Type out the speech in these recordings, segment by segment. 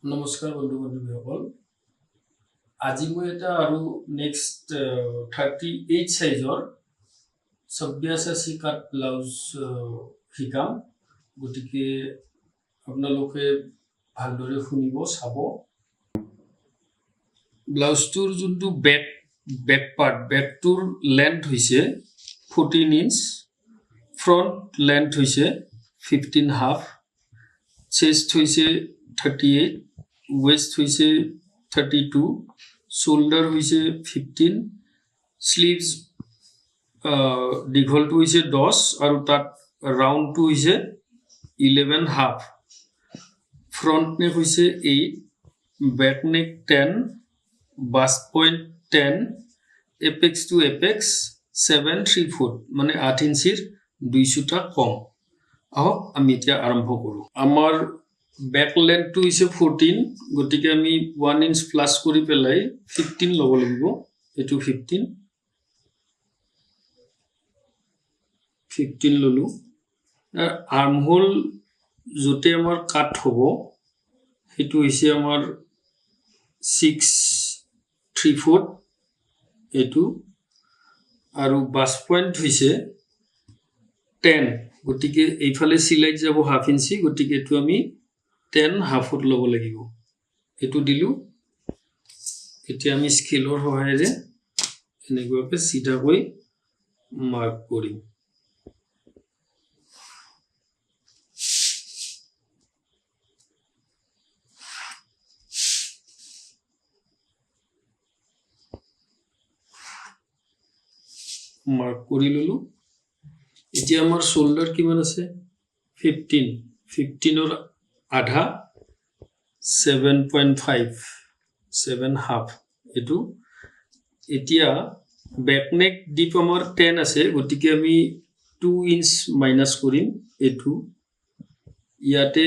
নমস্কাৰ বন্ধু বান্ধৱীসকল, আজি মই এটা আৰু নেক্সট 38 চাইজৰ সব্যাসাচী কাট ব্লাউজ শিকাম। গতিকে আপোনালোকে ভালদৰে শুনিব, চাব। ব্লাউজটোৰ যোনটো বেক পাৰ্ট, বেকটোৰ লেন্থ হৈছে 14 ইঞ্চ, ফ্ৰণ্ট লেন্থ হৈছে 15 হাফ, চেষ্ট হৈছে 38, ৱেষ্ট হৈছে 32, শ্বল্ডাৰ হৈছে 15, শ্লিভছ দীঘলটো হৈছে 10 আৰু তাত ৰাউণ্ডটো হৈছে 11 হাফ। ফ্ৰণ্ট নেক হৈছে 8, back neck 10, bust point 10, apex to apex 7 3/4, মানে 8 ইঞ্চিৰ 2 চুটা কম। আহক, আমি এতিয়া আৰম্ভ কৰোঁ। আমাৰ বেক লেন্থটো হৈছে 14, গতিকে আমি 1 ইঞ্চ প্লাছ কৰি পেলাই 15 ল'ব লাগিব। এইটো 15 ল'লোঁ। আৰ্মহোল য'তে আমাৰ কাট হ'ব, সেইটো হৈছে আমাৰ 6 3/4 এইটো। আৰু বাষ্ট পইণ্ট হৈছে 10, গতিকে এইফালে চিলাইত যাব হাফ ইঞ্চি, গতিকে এইটো আমি 10 হাফত ল'ব লাগিব। এইটো দিলোঁ। এতিয়া আমি স্কেলৰ সহায়েৰে এনেকুৱাকৈ চিধাকৈ মাৰ্ক কৰিম। মাৰ্ক কৰি ল'লোঁ। এতিয়া আমাৰ শ্বল্ডাৰ কিমান আছে? 15। 15ৰ আধা 7.5, 7 হাফ এইটো। এতিয়া বেক নেক ডিপ আমাৰ 10 আছে, গতিকে আমি 2 ইঞ্চ মাইনাছ কৰিম। এইটো ইয়াতে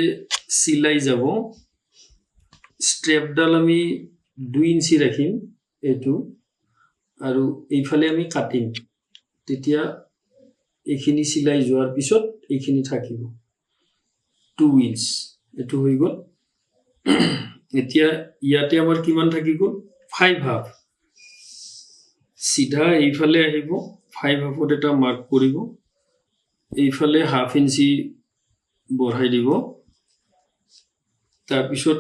চিলাই যাব। ষ্ট্ৰেপডাল আমি 2 ইঞ্চি ৰাখিম এইটো, আৰু এইফালে আমি কাটিম। তেতিয়া এইখিনি চিলাই যোৱাৰ পিছত এইখিনি থাকিব 2 ইঞ্চ। এইটো হৈ গ'ল। এতিয়া ইয়াতে আমাৰ কিমান থাকি গ'ল? 5 হাফ। চিধা এইফালে আহিব, 5 হাফত এটা মাৰ্ক কৰিব, এইফালে হাফ ইঞ্চি বঢ়াই দিব। তাৰপিছত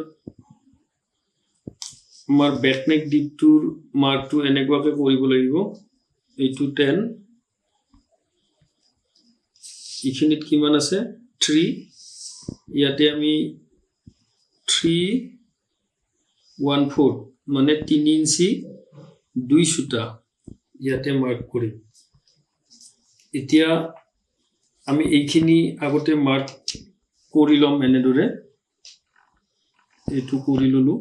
আমাৰ বেক নেক ডিপটোৰ মাৰ্কটো এনেকুৱাকৈ কৰিব লাগিব। এইটো 10, এইখিনিত কিমান আছে? 3। ইয়াতে আমি 3 1/4, মানে 3 ইঞ্চি 2 চুটা ইয়াতে মাৰ্ক কৰিম। এতিয়া আমি এইখিনি আগতে মাৰ্ক কৰি ল'ম এনেদৰে। এইটো কৰি ল'লোঁ।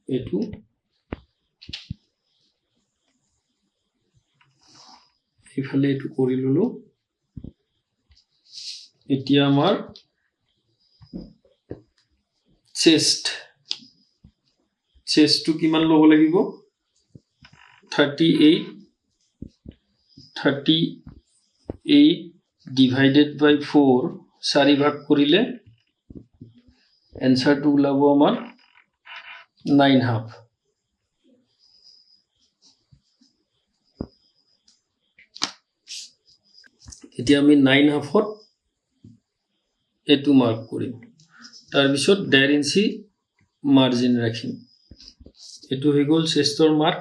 এইটো এইফালে এইটো কৰি ল'লোঁ। এতিয়া আমাৰ চেষ্টটো কিমান ল'ব লাগিব? 38, 38 divided by 4, 4 ভাগ কৰিলে এনচাৰটো ওলাব আমাৰ 9 হাফ। এতিয়া আমি 9 হাফত এইটো মাৰ্ক কৰিম। তাৰপিছত 1.5 ইঞ্চি মাৰ্জিন ৰাখিম। এইটো হৈ গ'ল চেষ্টৰ মাৰ্ক।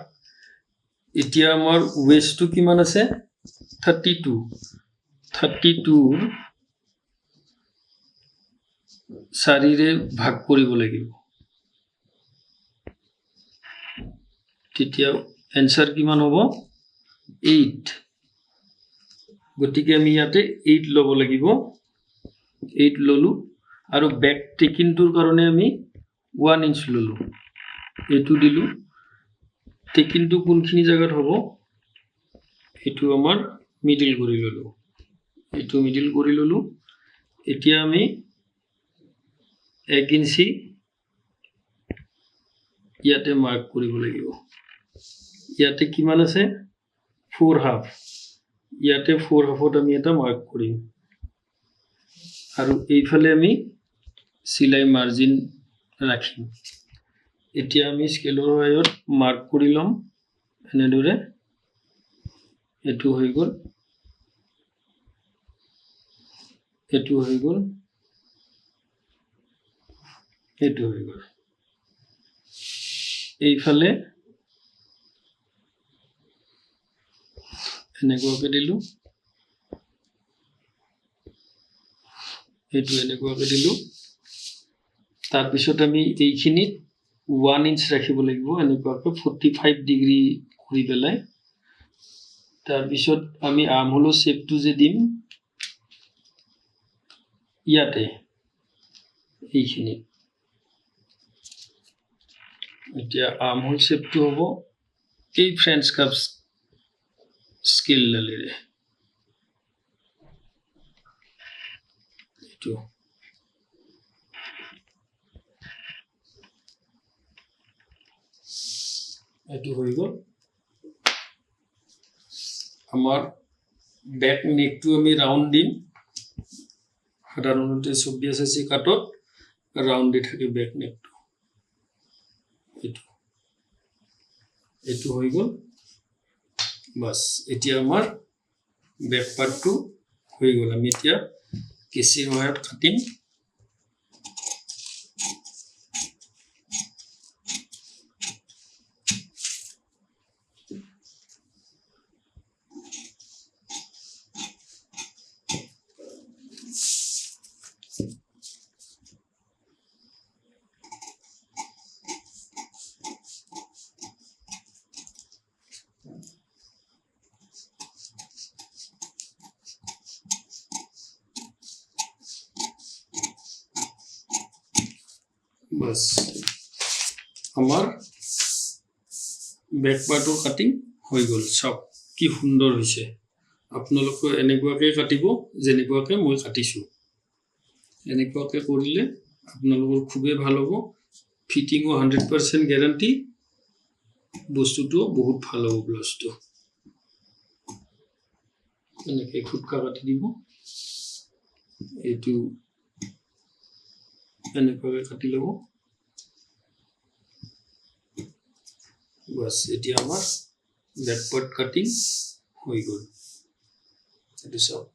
এতিয়া আমাৰ ৱেষ্টটো কিমান আছে? 32। 32ৰ 4ৰে ভাগ কৰিব লাগিব, তেতিয়া এনচাৰ কিমান হ'ব? 8। গতিকে আমি ইয়াতে 8 ল'ব লাগিব। 8 ল'লোঁ। আৰু বেক টেকিনটোৰ কাৰণে আমি 1 ইঞ্চ ল'লোঁ, এইটো দিলোঁ। টেকিনটো কোনখিনি জেগাত হ'ব, এইটো আমাৰ মিডিল কৰি ল'লোঁ, এইটো মিডিল কৰি ল'লোঁ। এতিয়া আমি 1 ইঞ্চি ইয়াতে মাৰ্ক কৰিব লাগিব। ইয়াতে কিমান আছে? 4 হাফ। ইয়াতে 4 হাফত আমি এটা মাৰ্ক কৰিম। আৰু এইফালে আমি চিলাই মাৰ্জিন ৰাখিম। এতিয়া আমি স্কেলৰ সহায়ত মাৰ্ক কৰি ল'ম এনেদৰে। এইটো হৈ গ'ল, এইটো হৈ গ'ল, এইটো হৈ গ'ল। এইফালে এনেকুৱাকে দিলোঁ, এইটো এনেকুৱাকে দিলোঁ। তাৰপিছত আমি এইখিনিত 1 ইঞ্চ ৰাখিব লাগিব এনেকুৱাকে 45 ডিগ্ৰী কৰি পেলাই। তাৰপিছত আমি আৰ্মহোলৰ শ্বেপটো যে দিম ইয়াতে এইখিনিত। এতিয়া আৰ্মহোল শ্বেপটো হ'ব এই ফ্ৰেঞ্চ কাপ স্কেলডালেৰে। এইটো এইটো হৈ গ'ল। আমাৰ বেক নেকটো আমি ৰাউণ্ড দিম। সাধাৰণতে সব্যাসাচী কাটত ৰাউণ্ড দি থাকে বেক নেকটো। এইটো এইটো হৈ গ'ল। বাছ, এতিয়া আমাৰ বেক পাৰ্টটো হৈ গ'ল। আমি এতিয়া কেঁচিৰ সহায়ত কাটিম। বাছ, আমাৰ বেক পাৰ্টৰ কাটিং হৈ গ'ল। চাওক কি সুন্দৰ হৈছে। আপোনালোকে এনেকুৱাকৈ কাটিব যেনেকুৱাকৈ মই কাটিছোঁ। এনেকুৱাকৈ কৰিলে আপোনালোকৰ খুবেই ভাল হ'ব। ফিটিঙো 100% গেৰাণ্টি, বস্তুটোও বহুত ভাল হ'ব। ব্লাউজটো এনেকৈ খুটকা কাটি দিব, এইটো এনেকুৱাকৈ কাটি ল'ব। বাছ, এতিয়া আমাৰ বেক পাৰ্ট কাটিং হৈ গ'ল। এইটো চাওক।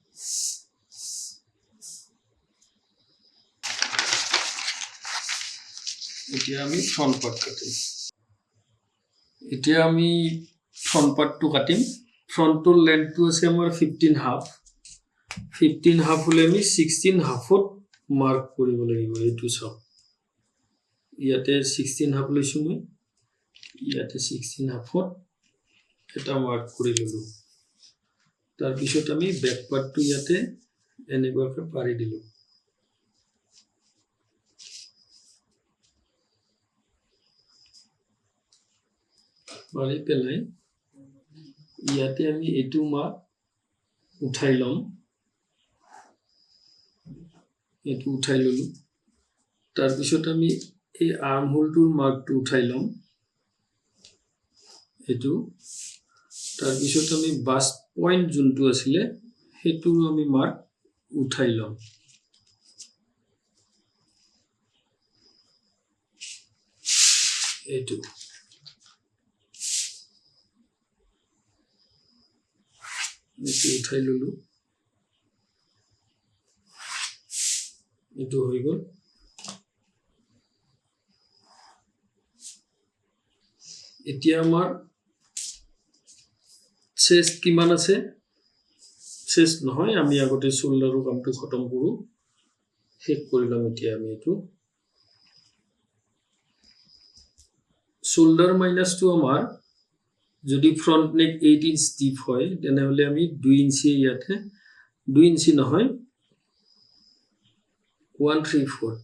এতিয়া আমি ফ্ৰণ্ট পাৰ্ট কাটিম। এতিয়া আমি ফ্ৰণ্ট পাৰ্টটো কাটিম। ফ্ৰণ্টটোৰ লেন্থটো আছে আমাৰ 15.5। 15.5 হ'লে আমি 16.5ত মাৰ্ক কৰিব লাগিব। এইটো চাওক, ইয়াতে 16.5 লৈছোঁ মই। ইয়াতে 16.5ত এটা মাৰ্ক কৰি ল'লোঁ। তাৰপিছত আমি বেক পাৰ্টটো ইয়াতে এনেকুৱাকৈ পাৰি দিলোঁ। পাৰি পেলাই ইয়াতে আমি এইটো মাৰ্ক উঠাই ল'ম। এইটো উঠাই ল'লোঁ। তাৰপিছত আমি এই আৰ্ম হোলটোৰ মাৰ্কটো উঠাই ল'ম, এইটো। তাৰপিছত আমি বাষ্ট পইণ্ট যোনটো আছিলে সেইটোৰো আমি মাৰ্ক উঠাই ল'ম। এইটো এইটো উঠাই ল'লোঁ। এইটো হৈ গ'ল। এতিয়া আমাৰ চেষ্ট কিমান আছে? চেষ্ট নহয়, আমি আগতে চোল্ডাৰৰ কামটো খতম কৰোঁ, শেষ কৰি ল'ম। এতিয়া আমি এইটো চোল্ডাৰ মাইনাছটো আমাৰ যদি ফ্ৰণ্ট নেক 8 ইঞ্চ ডিপ হয়, তেনেহ'লে আমি 2 ইঞ্চি ইয়াতে, 2 ইঞ্চি নহয়, 1 3 4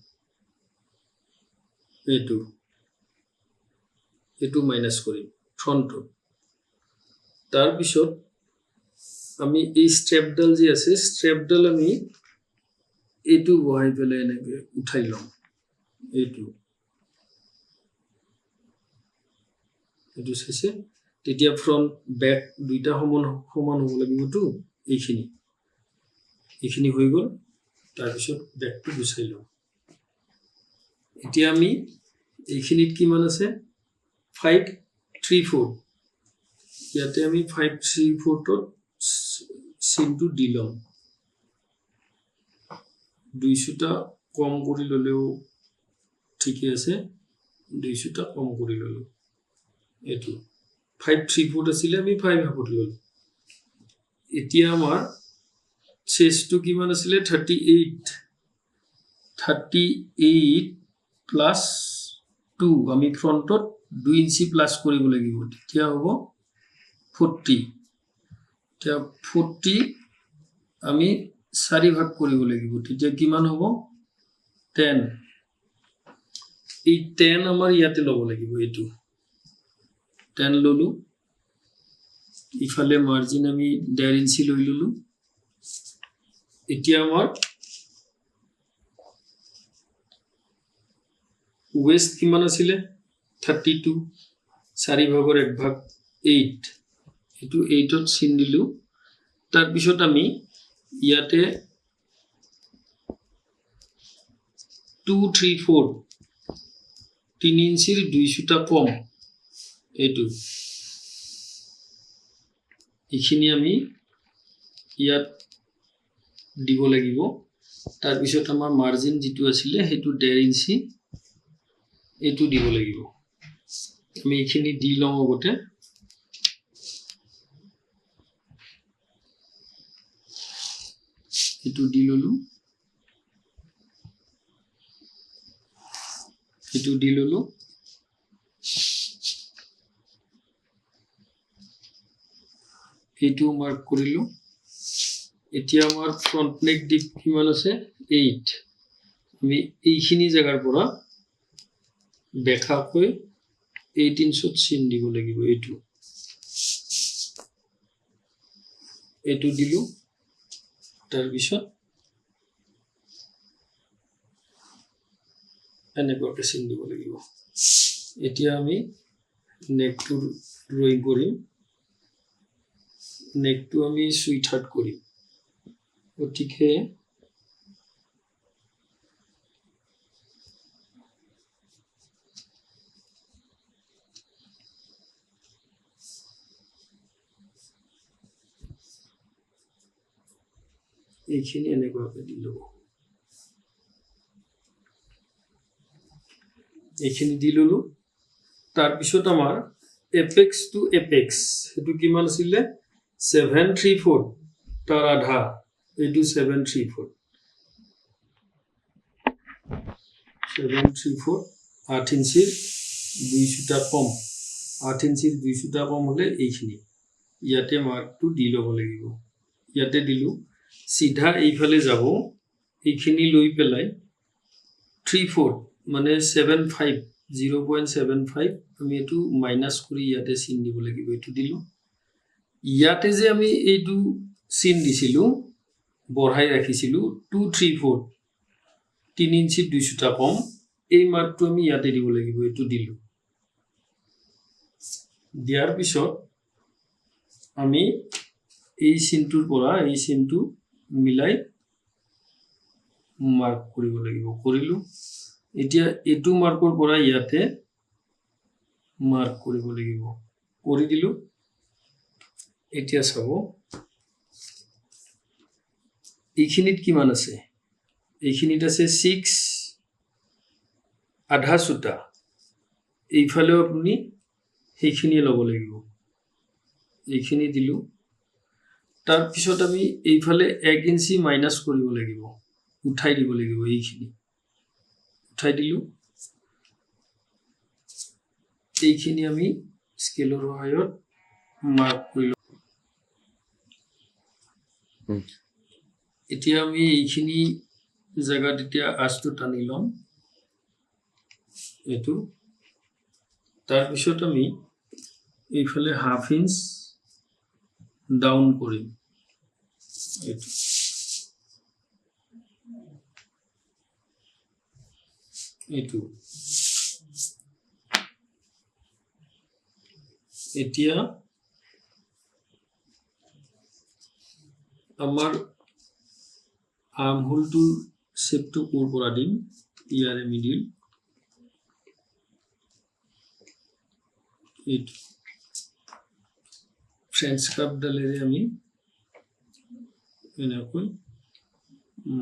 এইটো এইটো মাইনাছ কৰিম ফ্ৰণ্টত। তাৰপিছত আমি এই ষ্ট্ৰেপডাল যি আছে, ষ্ট্ৰেপডাল আমি এইটো বহাই পেলাই এনেকৈ উঠাই ল'ম। এইটো এইটো চাইছে, তেতিয়া ফ্ৰণ্ট বেক দুইটা সমান সমান হ'ব লাগিবতো। এইখিনি হৈ গ'ল। তাৰপিছত বেকটো গুচাই ল'ম। এতিয়া আমি এইখিনিত কিমান আছে 5 3 4, ইয়াতে আমি 5 3 4ত চিনটো দি ল'ম। 200টা কম কৰি ল'লেও ঠিকে আছে, 200টা কম কৰি ল'লোঁ। এইটো 5 3 4 আছিলে, আমি 5 হাফত ল'লোঁ। এতিয়া আমাৰ চেষ্টটো কিমান আছিলে 38, 38 প্লাছ 2, আমি ফ্ৰণ্টত 2 ইঞ্চি প্লাছ কৰিব লাগিব, তেতিয়া হ'ব 40। এতিয়া 40 আমি 4 ভাগ কৰিব লাগিব, তেতিয়া কিমান হ'ব 10। এই 10 আমাৰ ইয়াতে ল'ব লাগিব, এইটো 10 ল'লোঁ। ইফালে মাৰ্জিন আমি 1.5 ইঞ্চি লৈ ল'লোঁ। এতিয়া আমাৰ ৱেষ্ট কিমান আছিলে 32, 4 ভাগৰ 1 ভাগ 8, এইটো 8ত চিন দিলোঁ। তাৰপিছত আমি ইয়াতে 2 3 4, 3 ইঞ্চিৰ 200টা কম, এইটো এইখিনি আমি ইয়াত দিব লাগিব। তাৰপিছত আমাৰ মাৰ্জিন যিটো আছিলে সেইটো 1.5 ইঞ্চি, এইটো দিব লাগিব। আমি এইখিনি দি লওঁ আগতে। এইটো দি ললোঁ, এইটো দি ললোঁ। এইটো মাৰ্ক কৰিলোঁ। এতিয়া আমাৰ ফ্ৰণ্ট নেক ডিপ কিমান আছে 8। আমি এইখিনি জেগাৰ পৰা বেখাকৈ 8 ইঞ্চত চিন দিব লাগিব। এইটো এইটো দিলোঁ। তাৰপিছত এনেকুৱাকৈ চিন দিব লাগিব। এতিয়া আমি নেকটো ড্ৰয়িং কৰিম। নেকটো আমি চুইট হাৰ্ট কৰিম, গতিকে এইখিনি এনেকুৱাকৈ দি ল'ব। এইখিনি দি ল'লোঁ। তাৰপিছত আমাৰ এপেক্স টু এপেক্স সেইটো কিমান আছিলে 7 3 4, তাৰ আধা, এইটো 7 3 4, 7 3 4, 8 ইঞ্চিৰ 200টা কম, 8 ইঞ্চিৰ 200টা কম হ'লে এইখিনি ইয়াতে মাৰ্কটো দি ল'ব লাগিব। ইয়াতে দিলোঁ। চিধা এইফালে যাব, এইখিনি লৈ পেলাই 3 4 মানে 7 5, 0.75 আমি এইটো মাইনাছ কৰি ইয়াতে চিন দিব লাগিব, এইটো দিলোঁ। ইয়াতে যে আমি এইটো চিন দিছিলোঁ, বঢ়াই ৰাখিছিলোঁ 2 3 4, 3 ইঞ্চিত 200টা কম, এই মাৰ্কটো আমি ইয়াতে দিব লাগিব, এইটো দিলোঁ। দিয়াৰ পিছত আমি এই চিনটোৰ পৰা এই চিনটো মিলাই মাৰ্ক কৰিব লাগিব, কৰিলোঁ। এতিয়া এইটো মাৰ্কৰ পৰা ইয়াতে মাৰ্ক কৰিব লাগিব, কৰি দিলোঁ। এতিয়া চাব এইখিনিত কিমান আছে, এইখিনিত আছে 6 আধা চুটা, এইফালেও আপুনি সেইখিনিয়ে ল'ব লাগিব, এইখিনি দিলোঁ। তাৰপিছত আমি এইফালে 1 ইঞ্চি মাইনাছ কৰিব লাগিব, উঠাই দিব লাগিব, এইখিনি উঠাই দিলোঁ। এইখিনি আমি স্কেলৰ সহায়ত মাৰ্ক কৰিলোঁ। এতিয়া আমি এইখিনি জেগাত এতিয়া আঁচটো টানি ল'ম, এইটো। তাৰপিছত আমি এইফালে হাফ ইঞ্চ ডাউন কৰিম, এইটো। এইটো। এতিয়া আমাৰ আৰ্ম হোলটোৰ শ্বেপটো ক'ৰ পৰা দিম, ইয়াৰে মিডিল এইটো ফ্ৰেঞ্চ কাপডালেৰে আমি এনেকৈ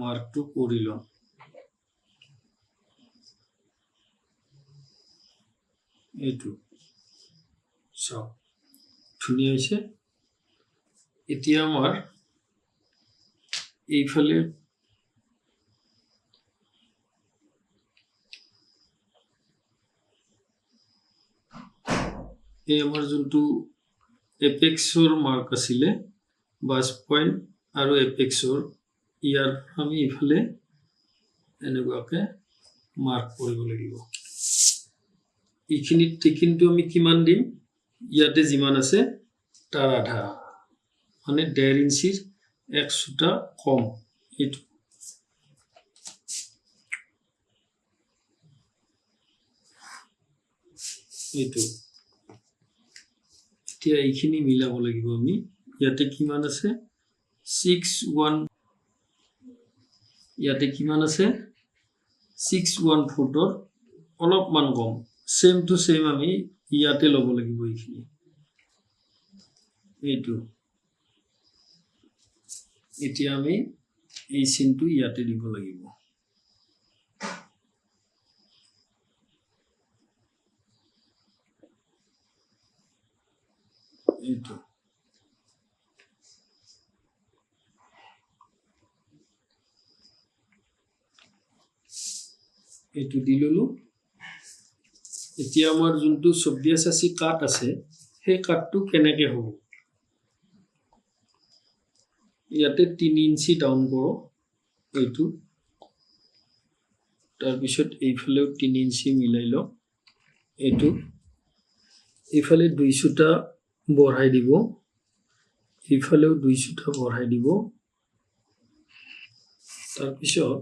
মাৰ্কটো কৰি ল'ম। এইটো চাওক ধুনীয়া হৈছে। এতিয়া আমাৰ এইফালে এই আমাৰ যোনটো এপেক্সৰ মাৰ্ক আছিলে বাছ পইণ্ট আৰু এপেক্সৰ, ইয়াৰ আমি ইফালে এনেকুৱাকে মাৰ্ক কৰিব লাগিব। এইখিনিত টেকিনটো আমি কিমান দিম, ইয়াতে যিমান আছে তাৰ আধা, মানে 1.5 ইঞ্চিৰ এক চুটা কম। এইটো এইটো এতিয়া এইখিনি মিলাব লাগিব আমি। ইয়াতে কিমান আছে 6 1, ইয়াতে কিমান আছে 6 1 ফুটৰ অলপমান কম। ছেম টু ছেম আমি ইয়াতে ল'ব লাগিব এইখিনি। এইটো এতিয়া আমি এই চিনটো ইয়াতে দিব লাগিব। এইটো এইটো দি ললো। এতিয়া আমাৰ যোনটো সব্যাসাচী কাট আছে সেই কাটটো কেনেকে হ'ব, ইয়াতে 3 ইঞ্চি ডাউন কৰক এইটো, তাৰপিছত এইফালেও 3 ইঞ্চি মিলাই লওক এইটো, এইফালে 2 চুটা বঢ়াই দিব, এইফালেও 2 চুটা বঢ়াই দিব। তাৰপিছত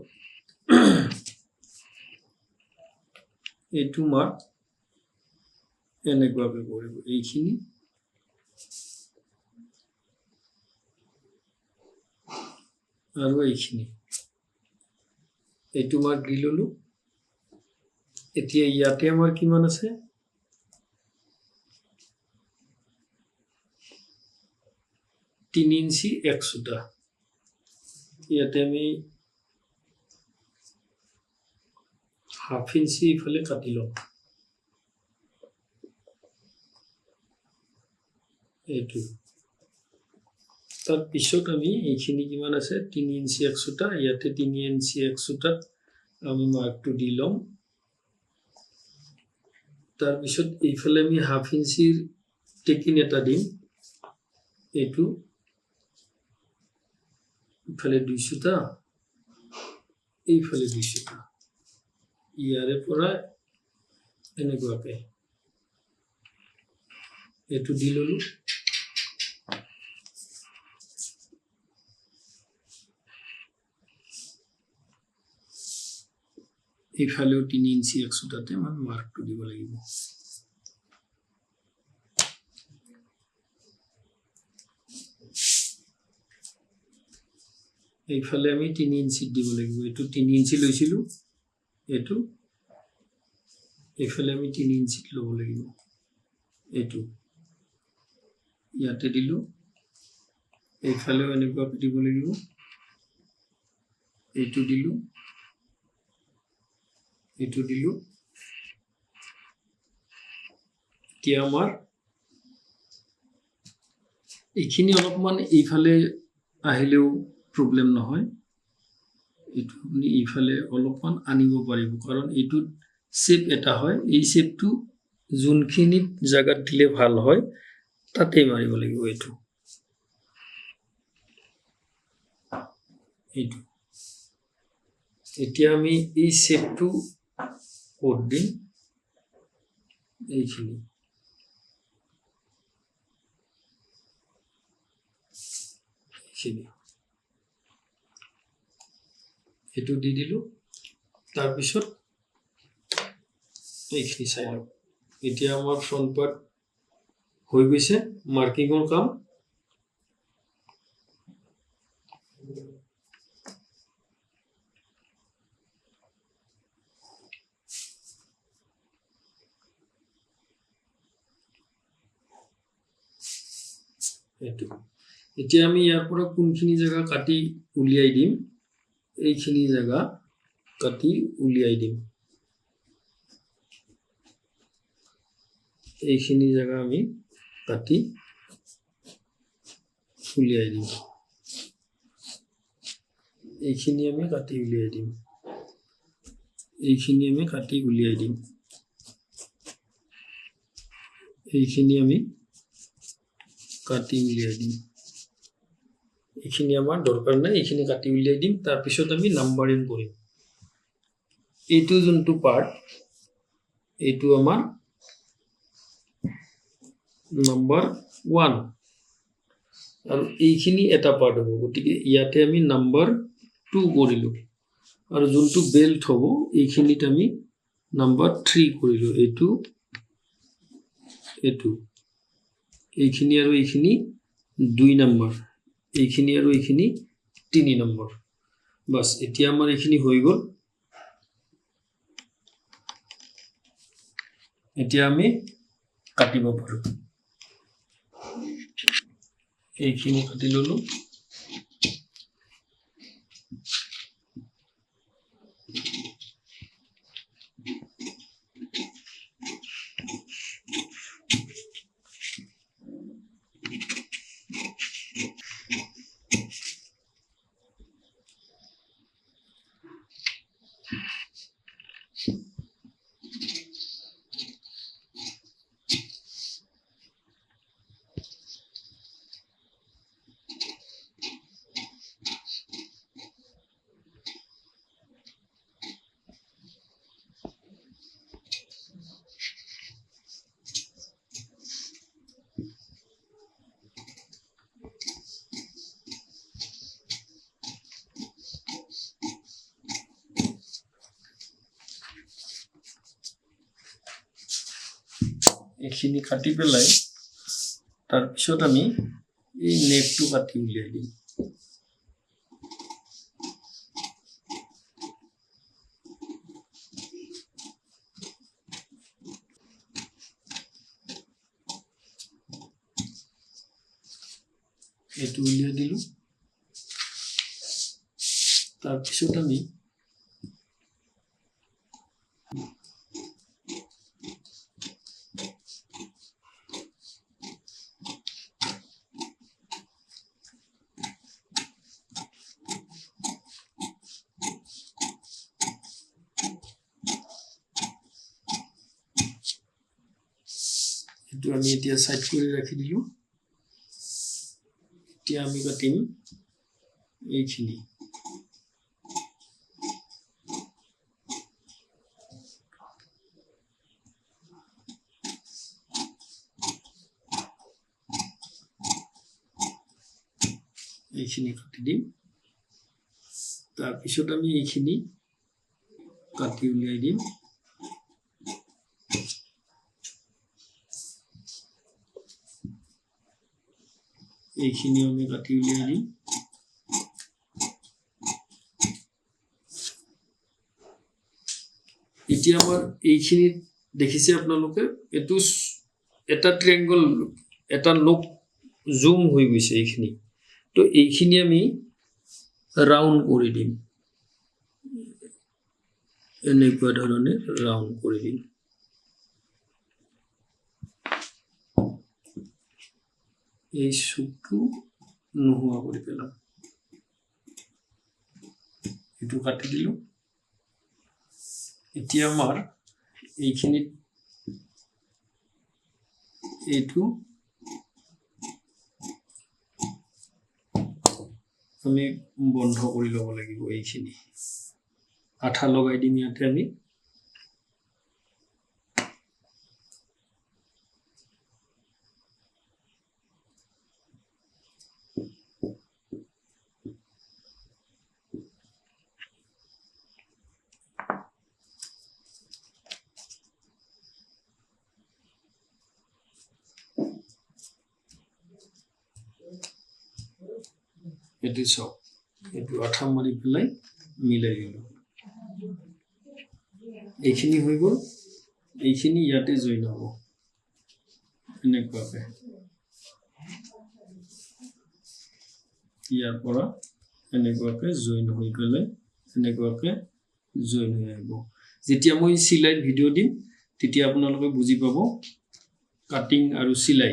এইটো মাৰ্ক এনেকুৱাকে কৰিব, এইখিনি আৰু এইখিনি, এইটো মাৰ্ক দি ললো। এতিয়া ইয়াতে আমাৰ কিমান আছে, 3 ইঞ্চি 1 চুটা। ইয়াতে আমি 1/2 ইঞ্চি ইফালে কাটি লওঁ এইটো। তাৰপিছত আমি এইখিনি কিমান আছে 3 ইঞ্চি 1 চুটা, ইয়াতে 3 ইঞ্চি 1 চুটাত আমি মাৰ্কটো দি ল'ম। তাৰপিছত এইফালে আমি 1/2 ইঞ্চিৰ টেকিন এটা দিম, এইটো ইফালে 2 চুটা, এইফালে 2 চুটা, ইয়াৰে পৰা এনেকুৱাকে এইটো দি ললো। এইফালেও 3 ইঞ্চি 1 চুটাতে মই মাৰ্কটো দিব লাগিব। এইফালে আমি 3 ইঞ্চিত দিব লাগিব, এইটো 3 ইঞ্চি লৈছিলোঁ, এইটো এইফালে আমি 3 ইঞ্চিত ল'ব লাগিব, এইটো ইয়াতে দিলোঁ। এইফালেও এনেকুৱা দিব লাগিব, এইটো দিলোঁ, এইটো দিলোঁ। এতিয়া আমাৰ এইখিনি অলপমান এইফালে আহিলেও প্ৰব্লেম নহয়, এইটো আপুনি এইফালে অলপমান আনিব পাৰিব, কাৰণ এইটোত শ্বেপ এটা হয়, এই শ্বেপটো যোনখিনিত জাগাত দিলে ভাল হয় তাতেই মাৰিব লাগিব। এইটো এইটো এতিয়া আমি এই শ্বেপটো ক'ত দিম, এইখিনি এইখিনি এইটো দি দিলোঁ। তাৰপিছত এইখিনি চাই লওক। এতিয়া আমাৰ ফ্ৰণ্ট পাৰ্ট হৈ গৈছে মাৰ্কিঙৰ কাম। এইটো এতিয়া আমি ইয়াৰ পৰা কোনখিনি জেগা কাটি উলিয়াই দিম, এইখিনি জেগা কাটি উলিয়াই দিম। এইখিনি জেগা আমি কাটি উলিয়াই দিম, এইখিনি আমি কাটি উলিয়াই দিম, এইখিনি আমি কাটি উলিয়াই দিম, এইখিনি আমি কাটি উলিয়াই দিম। এইখিনি আমাৰ দৰকাৰ নাই, এইখিনি কাটি উলিয়াই দিম। তাৰপিছত আমি নাম্বাৰিং কৰিম। এইটো যোনটো পাৰ্ট, এইটো আমাৰ নাম্বাৰ 1 আৰু এইখিনি এটা পাৰ্ট হ'ব, গতিকে ইয়াতে আমি নাম্বাৰ 2 কৰিলোঁ। আৰু যোনটো বেল্ট হ'ব এইখিনিত আমি নাম্বাৰ 3 কৰিলোঁ, এইটো এইটো এইখিনি আৰু এইখিনি 2 নম্বৰ, এইখিনি আৰু এইখিনি 3 নম্বৰ। বাছ এতিয়া আমাৰ এইখিনি হৈ গ'ল। এতিয়া আমি কাটিব পাৰোঁ। এইখিনি কাটি ল'লোঁ। এইখিনি কাটি পেলাই তাৰপিছত আমি এই নেকটো কাটি উলিয়াই দিম। এইটো উলিয়াই দিলোঁ। তাৰপিছত আমি এইটো আমি এতিয়া সাইড কৰি ৰাখি দিলোঁ। এতিয়া আমি কাটিম এইখিনি। এইখিনি কাটি দিম। তাৰপিছত আমি এইখিনি কাটি উলিয়াই দিম। এইখিনিও আমি কাটি উলিয়াই দিম। এতিয়া আমাৰ এইখিনিত দেখিছে আপোনালোকে, এইটো এটা ট্ৰেংগল, এটা নোক জুম হৈ গৈছে এইখিনি। তো এইখিনি আমি ৰাউণ্ড কৰি দিম, এনেকুৱা ধৰণে ৰাউণ্ড কৰি দিম। এই চুকটো নোহোৱা কৰি পেলাম। এইটো কাটি দিলোঁ। এতিয়া আমাৰ এইখিনিত এইটো আমি বন্ধ কৰি ল'ব লাগিব। এইখিনি আঠা লগাই দিম ইয়াতে আমি। এইটো চাওক, এইটো আঠা মাৰি পেলাই মিলাই দিলোঁ। এইখিনি হৈ গ'ল। এইখিনি ইয়াতে জইন হ'ব এনেকুৱাকে। ইয়াৰ পৰা এনেকুৱাকৈ জইন হৈ পেলাই এনেকুৱাকৈ জইন হৈ আহিব। যেতিয়া মই চিলাইৰ ভিডিঅ' দিম তেতিয়া আপোনালোকে বুজি পাব কাটিং আৰু চিলাই।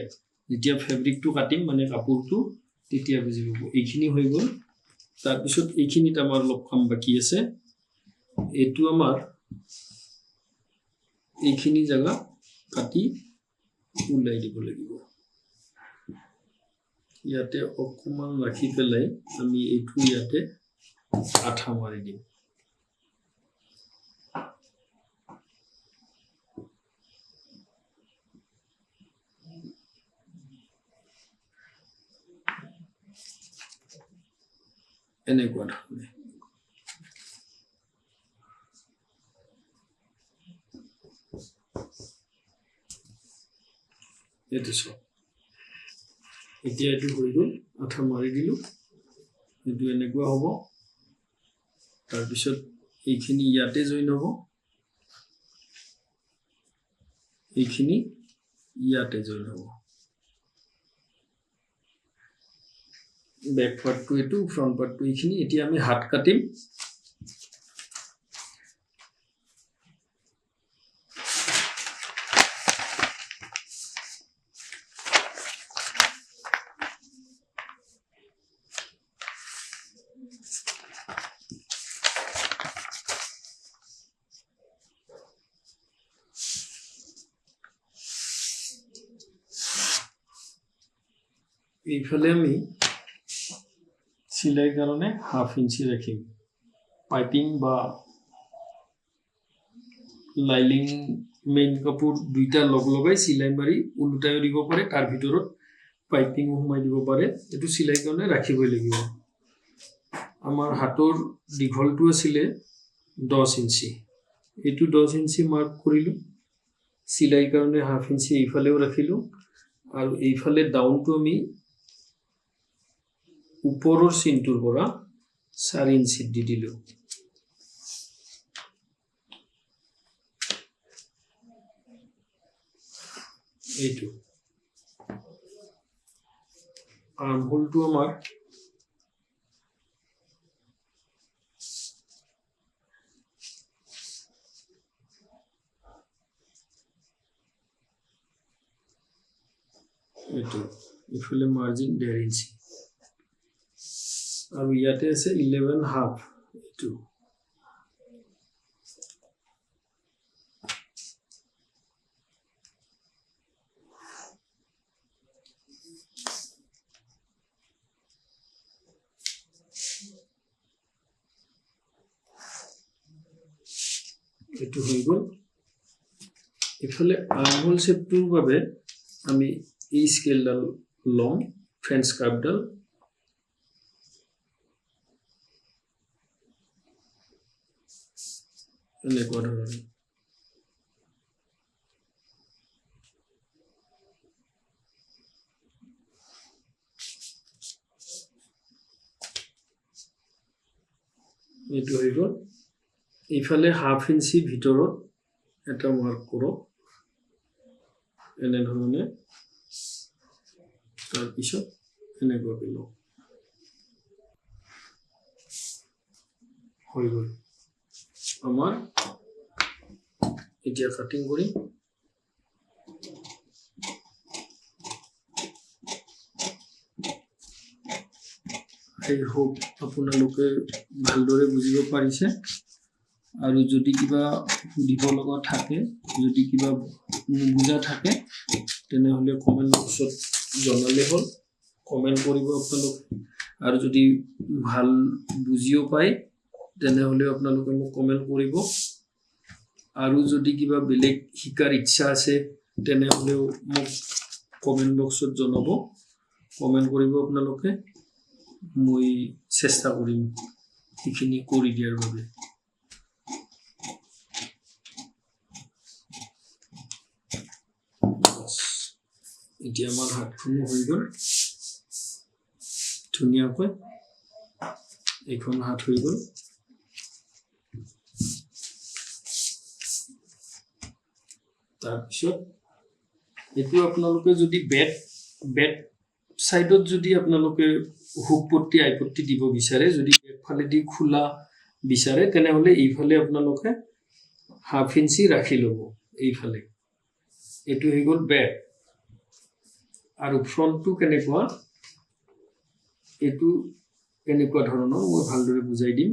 যেতিয়া ফেব্ৰিকটো কাটিম মানে কাপোৰটো, তেতিয়া বুজি পাব। এইখিনি হৈ গ'ল। তাৰপিছত এইখিনিত আমাৰ অলপ কাম বাকী আছে। এইটো আমাৰ এইখিনি জেগা কাটি ওলাই দিব লাগিব। ইয়াতে অকণমান ৰাখি পেলাই আমি এইটো ইয়াতে আঠা মাৰি দিম। এনেকুৱা ধৰণে। এইটো চাওক, এতিয়া এইটো হৈ গ'ল, আঠা মাৰি দিলোঁ, এইটো এনেকুৱা হ'ব। তাৰপিছত এইখিনি ইয়াতে জইন হ'ব, এইখিনি ইয়াতে জইন হ'ব। বেক পাৰ্টটো এইটো, ফ্ৰণ্ট পাৰ্টটো এইখিনি। এতিয়া আমি হাত কাটিম। এইফালে আমি চিলাইৰ কাৰণে হাফ ইঞ্চি ৰাখিম। পাইপিং বা লাইনিং মেইন কাপোৰ দুইটা লগ লগাই চিলাই মাৰি ওলোটাইও দিব পাৰে, তাৰ ভিতৰত পাইপিঙো সোমাই দিব পাৰে। এইটো চিলাই কাৰণে ৰাখিবই লাগিব। আমাৰ হাতৰ দীঘলটো আছিলে 10 ইঞ্চি, এইটো 10 ইঞ্চি মাৰ্ক কৰিলোঁ। চিলাইৰ কাৰণে হাফ ইঞ্চি এইফালেও ৰাখিলোঁ, আৰু এইফালে ডাউনটো আমি ওপৰৰ চিনটোৰ পৰা 4 ইঞ্চিত দি দিলোঁ। এইটো আৰ্মহোলটো আমাৰ এইটো ইফালে মাৰ্জিন 1.5 ইঞ্চি, আৰু ইয়াতে আছে 11.5। এইটো এইটো হৈ গ'ল। ইফালে আৰ্মহোল শ্বেপটোৰ বাবে আমি এই স্কেলডাল ল'ম, ফ্ৰেঞ্চ কাৰ্ভডাল। এনেকুৱা ধৰণে এইটো হৈ গ'ল। এইফালে হাফ ইঞ্চি ভিতৰত এটা মাৰ্ক কৰক এনেধৰণে, তাৰপিছত এনেকুৱাকৈ লওক, হৈ গ'ল আমাৰ। এতিয়া কাটিং কৰিম। আই হোপ আপোনালোকে ভালদৰে বুজিব পাৰিছে। আৰু যদি কিবা সুধিব লগা থাকে, যদি কিবা নুবুজা থাকে, তেনেহ'লে কমেণ্ট বক্সত জনালে হ'ল, কমেণ্ট কৰিব আপোনালোকে। আৰু যদি ভাল বুজিও পায় তেনেহ'লে আপোনালোকে মোক কমেণ্ট কৰিব। আৰু যদি কিবা বেলেগ শিকাৰ ইচ্ছা আছে তেনেহ'লেও মোক কমেণ্ট বক্সত জনাব, কমেণ্ট কৰিব আপোনালোকে, মই চেষ্টা কৰিম সেইখিনি কৰি দিয়াৰ বাবে। এতিয়া আমাৰ হাতখনো হৈ গ'ল ধুনীয়াকৈ, এইখন হাত হৈ গ'ল। তাৰপিছত এইটো আপোনালোকে যদি বেক ছাইডত যদি আপোনালোকে হুক পট্টি, আই পট্টি দিব বিচাৰে, যদি একফালেদি খোলা বিচাৰে, তেনেহ'লে এইফালে আপোনালোকে হাফ ইঞ্চি ৰাখি ল'ব এইফালে। এইটো হৈ গ'ল বেক। আৰু ফ্ৰণ্টটো কেনেকুৱা? এইটো এনেকুৱা ধৰণৰ, মই ভালদৰে বুজাই দিম।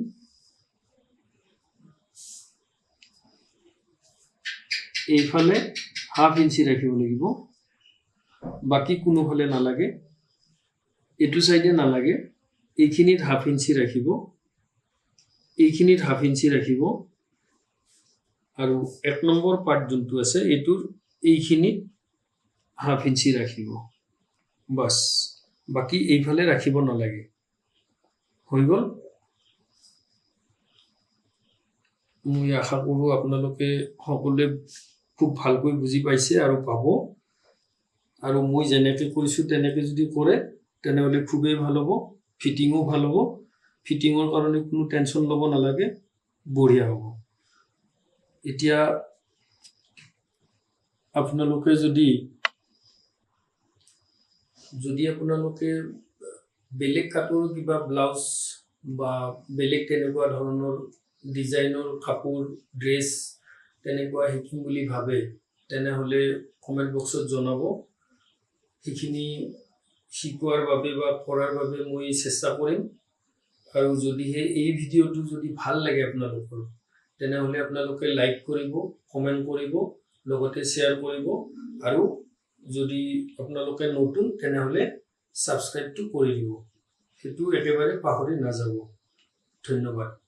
এইফালে হাফ ইঞ্চি ৰাখিব লাগিব, বাকী কোনোফালে নালাগে। এইটো চাইডে নালাগে। এইখিনিত হাফ ইঞ্চি ৰাখিব, এইখিনিত হাফ ইঞ্চি ৰাখিব আৰু 1 নম্বৰ পাৰ্ট যোনটো আছে, এইটোৰ এইখিনিত হাফ ইঞ্চি ৰাখিব, বাছ। বাকী এইফালে ৰাখিব নালাগে। হৈ গ'ল। মই আশা কৰোঁ আপোনালোকে সকলোৱে খুব ভালকৈ বুজি পাইছে আৰু পাব। আৰু মই যেনেকৈ কৰিছোঁ তেনেকৈ যদি কৰে, তেনেহ'লে খুবেই ভাল হ'ব। ফিটিঙো ভাল হ'ব। ফিটিঙৰ কাৰণে কোনো টেনশ্যন ল'ব নালাগে, বঢ়িয়া হ'ব। এতিয়া আপোনালোকে যদি যদি আপোনালোকে বেলেগ কাপোৰ, কিবা ব্লাউজ বা বেলেগ তেনেকুৱা ধৰণৰ ডিজাইনৰ কাপোৰ, ড্ৰেছ তেনেকুৱা শিকিম বুলি ভাবে, তেনেহ'লে কমেণ্ট বক্সত জনাব। সেইখিনি শিকোৱাৰ বাবে বা কৰাৰ বাবে মই চেষ্টা কৰিম। আৰু যদিহে এই ভিডিঅ'টো যদি ভাল লাগে আপোনালোকৰ, তেনেহ'লে আপোনালোকে লাইক কৰিব, কমেণ্ট কৰিব, লগতে শ্বেয়াৰ কৰিব। আৰু যদি আপোনালোকে নতুন, তেনেহ'লে ছাবস্ক্ৰাইবটো কৰি দিব, সেইটো একেবাৰে পাহৰি নাযাব। ধন্যবাদ।